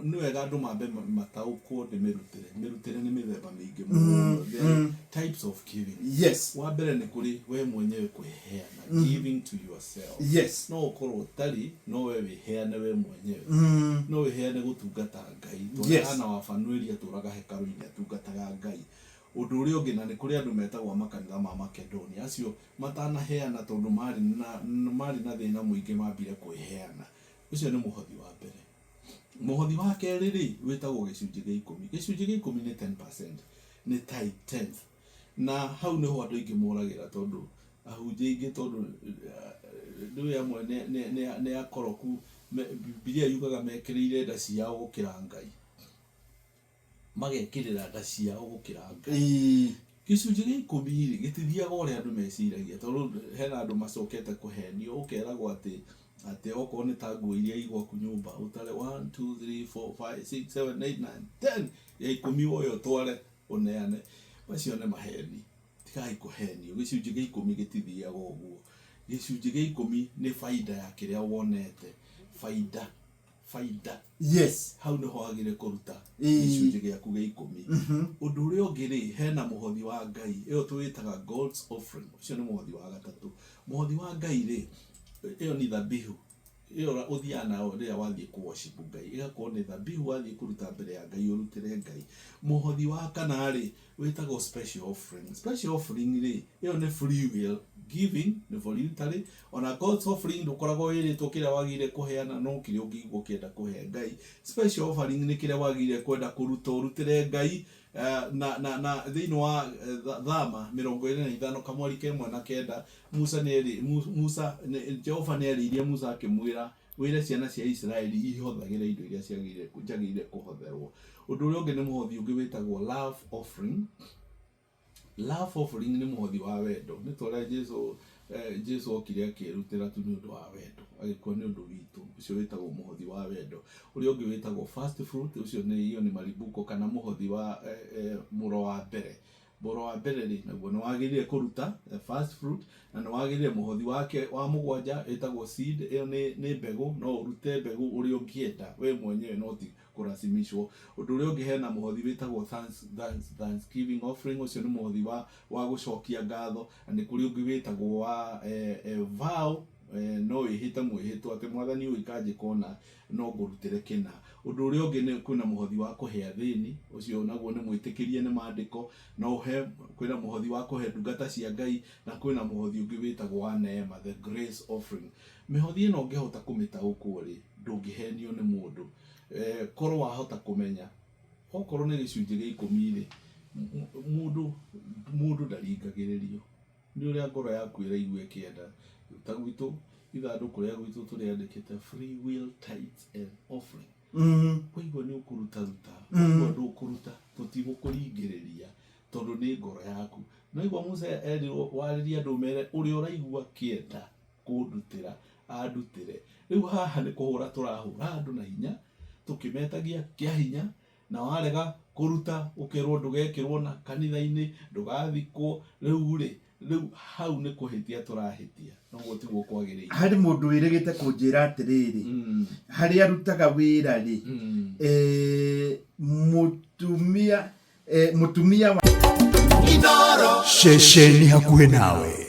Nĩ wega andũ mambe mataũkwo nĩ mĩrutĩre. Mĩrutĩre nĩ mĩthemba mĩingĩ mũno. There are types of giving. Wa mbere nĩ kũrĩ we mwenyewe kwĩheana, giving to yourself. No ũkorwo ũtarĩ, no we wĩheane we mwenyewe. No wĩheane gũtungata Ngai. Ta ũrĩa Hana wa Fanueli atũraga hekarũ-inĩ atungataga Ngai. Ũndũ ũrĩa ũngĩ, na nĩ kũrĩ andũ metagwo a makanitha ma Makedonia, acio matanaheana tondũ marĩ na, marĩ na thĩna mũingĩ mambire kwĩheana. Ũcio nĩ mũhothi wa mbere. Mũhothi wa kerĩ rĩ, wĩtagwo gĩcunjĩ gĩa ikũmi. Gĩcunjĩ gĩa ikũmi nĩ 10%, nĩ tithe, tenth. Na hau nĩho andũ aingĩ moragĩra tondũ ahunjia aingĩ tondũ ndũĩ amwe nĩ, nĩ, nĩ, nĩ akoroku, Bibilia yugaga mekĩrĩire nda ciao gũkĩra Ngai. Magekĩrĩra nda ciao gũkĩra Ngai. Gĩcunjĩ gĩa ikũmi rĩ, gĩtithiaga ũrĩa andũ meciragia, tondũ hena andũ macokete kũhenio, ũkeragwo atĩ, atĩ okorwo nĩ ta nguo iria i gwaku nyũmba, ũtare one, two, three, four, five, six, seven, eight, nine, ten, ya ikũmi woe ũtware ũneane. Macio nĩ maheni, tigai kũhenio, gĩcunjĩ gĩa ikũmi gĩtithiaga ũguo. Gĩcunjĩ gĩa ikũmi nĩ bainda ya kĩrĩa wonete, bainda. Bainda. Hau nĩho wagĩrĩire kũruta gĩcunjĩ gĩaku gĩa ikũmi. Ũndũ ũrĩa ũngĩ rĩ, hena mũhothi wa Ngai, ĩyo tũwĩtaga God's offering, ũcio nĩ mũhothi wa gatatũ. Mũhothi wa Ngai rĩ, ĩyo nĩ thabihu, ĩyo ũthiaga nayo rĩrĩa wathiĩ kũ worship Ngai, ĩgakorwo nĩ thabihu wathiĩ kũruta mbere ya Ngai ũrutĩre Ngai. Mũhothi wa kana rĩ, wĩtagwo special offering. Special offering rĩ, ĩyo nĩ free will giving, nĩ voluntary. Ona God's offering ndũkoragwo wĩrĩtwo kĩrĩa wagĩrĩire kũheana, no kĩrĩa ũngĩigua ũkĩenda kũhe Ngai. Special offering nĩ kĩrĩa wagĩrĩire kwenda kũruta ũrutĩre Ngai. Na, na, na thĩinĩ wa Thama 25 kamweri ka ĩmwe na kenda, Musa nĩ erĩ, Musa, Jehova nĩ erĩirie Musa akĩmwĩra, Wĩre ciana cia Isiraeli ihothagĩre indo iria ciagĩrĩire, njagĩrĩire kũhotherwo. Ũndũ ũrĩa ũngĩ nĩ mũhothi ũngĩ wĩtagwo love offering. Love offering nĩ mũhothi wa wendo. Nĩ ta ũrĩa Jesu, eh, Jesu okire akĩĩrutĩra tu nĩ ũndũ wa wendo, agĩkua nĩ ũndũ witũ. Ũcio wĩtagwo mũhothi wa wendo. Ũrĩa ũngĩ wĩtagwo first fruit, ũcio nĩ iyo nĩ marimbuko kana mũhothi wa eh, eh, mũro wa mbere. Mũro wa mbere rĩ, naguo nĩ wagĩrĩire kũruta the first fruit, na nĩ wagĩrĩire mũhothi wake wa mũgwanja ĩtagwo seed, ĩyo nĩ, nĩ mbegũ, no ũrute mbegũ ũrĩa ũngĩenda we mwenyewe no ti kũracimicwo. Ũndũ ũrĩa ũngĩ hena mũhothi wĩtagwo thanks, thanks, thanksgiving offering, ũcio nĩ mũhothi wa, wa gũcokia ngatho, na nĩ kũrĩ ũngĩ wĩtagwo wa eh, eh, vow, eh, no wĩhĩte mwĩhĩtwa atĩ Mwathani ũngĩkanjĩka ũna no ngũrutĩre kĩna. Ũndũ ũrĩa ũngĩ nĩ kwĩna mũhothi wa kũhe athĩni, ũcio naguo nĩ mwĩtĩkĩrie nĩ mandĩko, no ũhe, kwĩna mũhothi wa kũhe ndungata cia Ngai, na kwĩna mũhothi ũngĩ wĩtagwo wa neema, the grace offering. Mĩhothi ĩno ũngĩhota kũmĩtaũkwo rĩ, ndũngĩhenio nĩ mũndũ. Korwo wahota kũmenya, okorwo nĩ gĩcunjĩ gĩa ikũmi rĩ, mũndũ mũndũ ndaringagĩrĩrio. Nĩ ũrĩa ngoro yaku ĩraigua ĩkĩenda. Ta gwitũ ithandũkũ rĩa gwitũ tũrĩandĩkĩte free will tithes and offering. Waigua nĩ ũkũruta ruta, waigua ndũkũruta tũtigũkũringĩrĩria tondũ nĩ ngoro yaku. Nĩwaigua Musa erirwo warĩrie andũ ũmere ũrĩa ũraigua akĩenda kũndutĩra andutĩre. Rĩu haha nĩ kũhũra tũrahũra andũ na hinya tũkĩmetagia kĩa hinya Na warega kũruta ũkerwo ndũgekĩrwo na kanitha-inĩ, ndũgathikwo, rĩu rĩ, rĩu hau nĩ kũhĩtia tũrahĩtia, na ũguo tiguo kwagĩrĩire. Harĩ mũndũ wĩrĩgĩte kũnjĩra atĩrĩrĩ, harĩa arutaga wĩra rĩ, eh, mũtumia eh, mũtumia wa Ceceni hakuhĩ nawe.